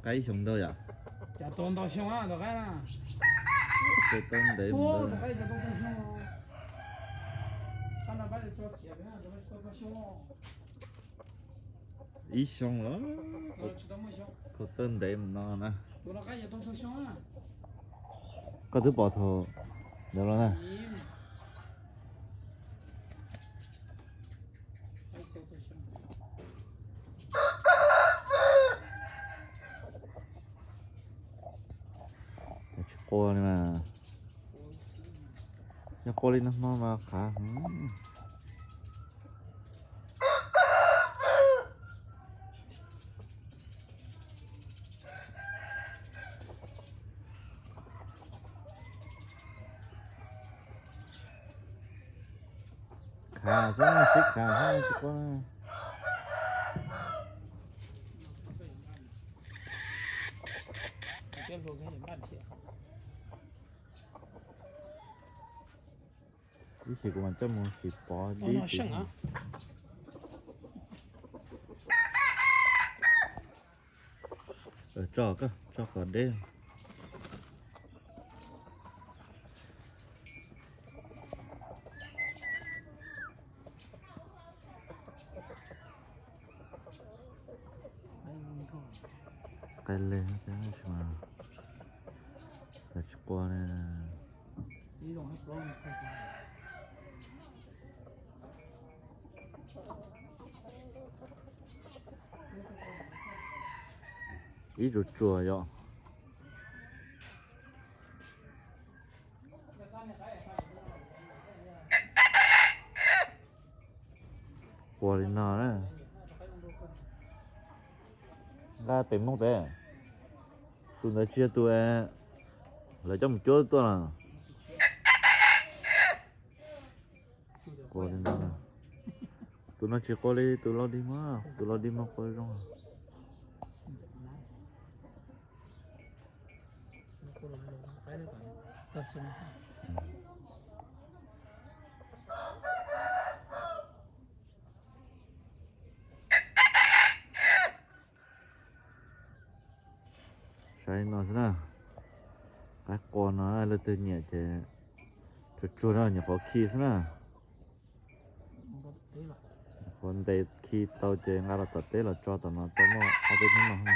Qaib ib xyoos ntau yom? Cov tau ntau xyoo, tus qaib na. Tau ntev mus ntau. Tus qaib cov tau ntau xyoo. Qaib no pab tso khiav, tus qaib tau ntau xyoo. Ib xyoo los? Tsis tau muaj xyoo. Tau ntev mus no na. Tus no qaib cov tau ntau xyoo na. Koj twb pom thaum ntawd los na. Tsis qua li mas. Yog qua li no hmo mas qhav. Khav xwb, sib khav xwb tsis qua. Ib chim kuv mam coj mus sim pov dib. Tso, tso kom deb. Qai le, tsis qua ne. Ib tsuas tsuas yom. Qua li no na. Nqa pem Hmoob pem. Tus ntawd tsis yog tus lawv coj mus cuab tuaj los. Qua li no. Tus no tsis qua li tus los dig mog, tus los dig mog qua zoo. Saib no xwb na. Qaib qua no leej twg nyiam ces tsuag tsuag no nyiam qhuav khi xwb na. Qhuav ntes khi tau ces nqa los tom teb los tso tom no tau muaj ob peb hnub no.